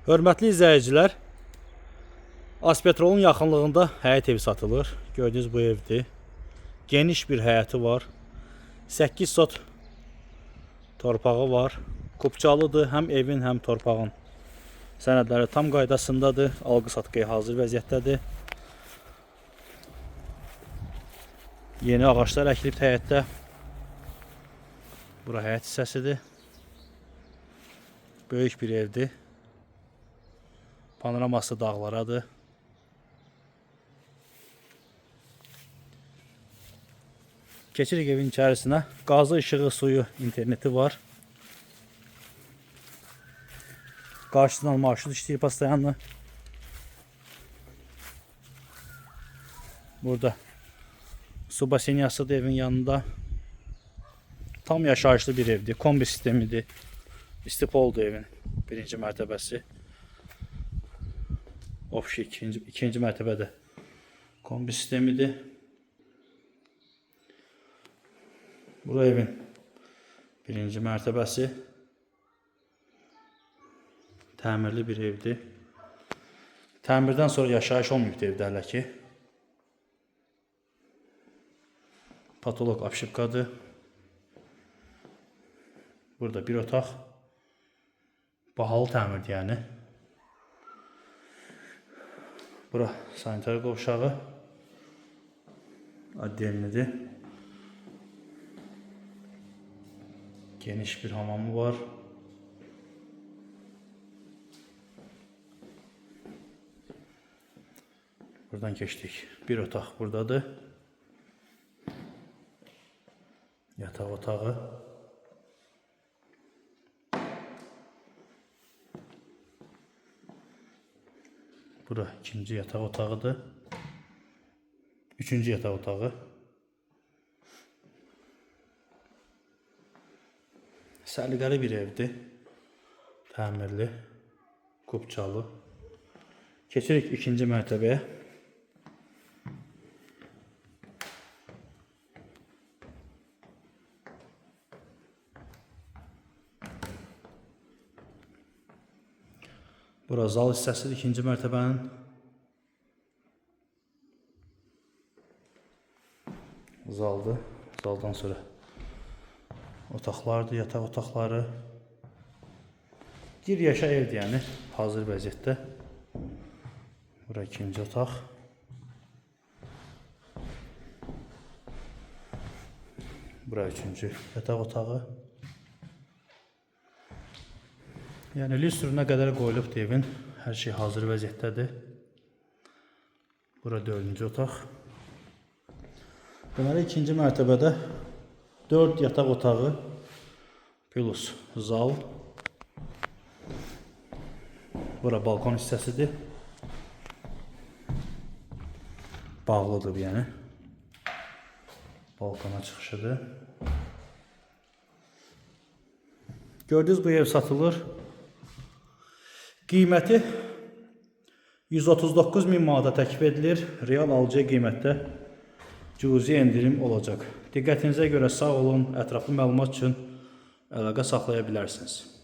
Hörmətli izləyicilər, Azpetrolun yaxınlığında həyət evi satılır. Gördüyünüz bu evdir. Geniş bir həyəti var. 8 sot torpağı var. Kupçalıdır. Həm evin, həm torpağın sənədləri tam qaydasındadır. Alqı-satqıya hazır vəziyyətdədir. Yeni ağaclar əkilib həyətdə. Bura həyət hissəsidir. Böyük bir evdir. Panoraması dağlaradır. Keçirik evin içərisinə. Qazı, işığı, suyu, interneti var. Qarşısından marşrut işləyir pastayanlı. Burada su basenyasıdır evin yanında. Tam yaşayışlı bir evdir. Kombi sistemidir. İstipoldur evin birinci mərtəbəsi. Ofşi ikinci mərtəbədə kombi sistemidir. Bura evin birinci mərtəbəsi. Təmirli bir evdir. Təmirdən sonra yaşayış olmayıbdı evdə hələ ki. Patolog apşipkadır. Burada bir otaq. Bahalı təmirdir yəni. Bura sanitar qovşağı. Addelinidir. Geniş bir hamamı var. Buradan keçdik. Bir otaq buradadır. Yataq otağı. Bura ikinci yataq otağıdır. Üçüncü yataq otağı. Səliqəli bir evdir. Təmirli, kupçalı. Keçirik ikinci mərtəbəyə. Bura zal hissəsidir ikinci mərtəbənin. Zaldır. Zaldan sonra otaqlardır, yataq otaqları. Gir yaşa evdir yəni, hazır vəziyyətdə. Bura ikinci otaq. Bura üçüncü yataq otağı. Yəni lüstruna qədər qoyulubdur evin. Hər şey hazır vəziyyətdədir. Bura dördüncü otaq. Deməli ikinci mərtəbədə 4 yataq otağı plus zal. Bura balkon hissəsidir. Bağlıdır yəni. Balkona çıxışıdır. Gördüyünüz bu ev satılır. Qiyməti 139 min manata təklif edilir. Real alıcıya qiymətdə cüzi endirim olacaq. Diqqətinizə görə sağ olun. Ətraflı məlumat üçün əlaqə saxlaya bilərsiniz.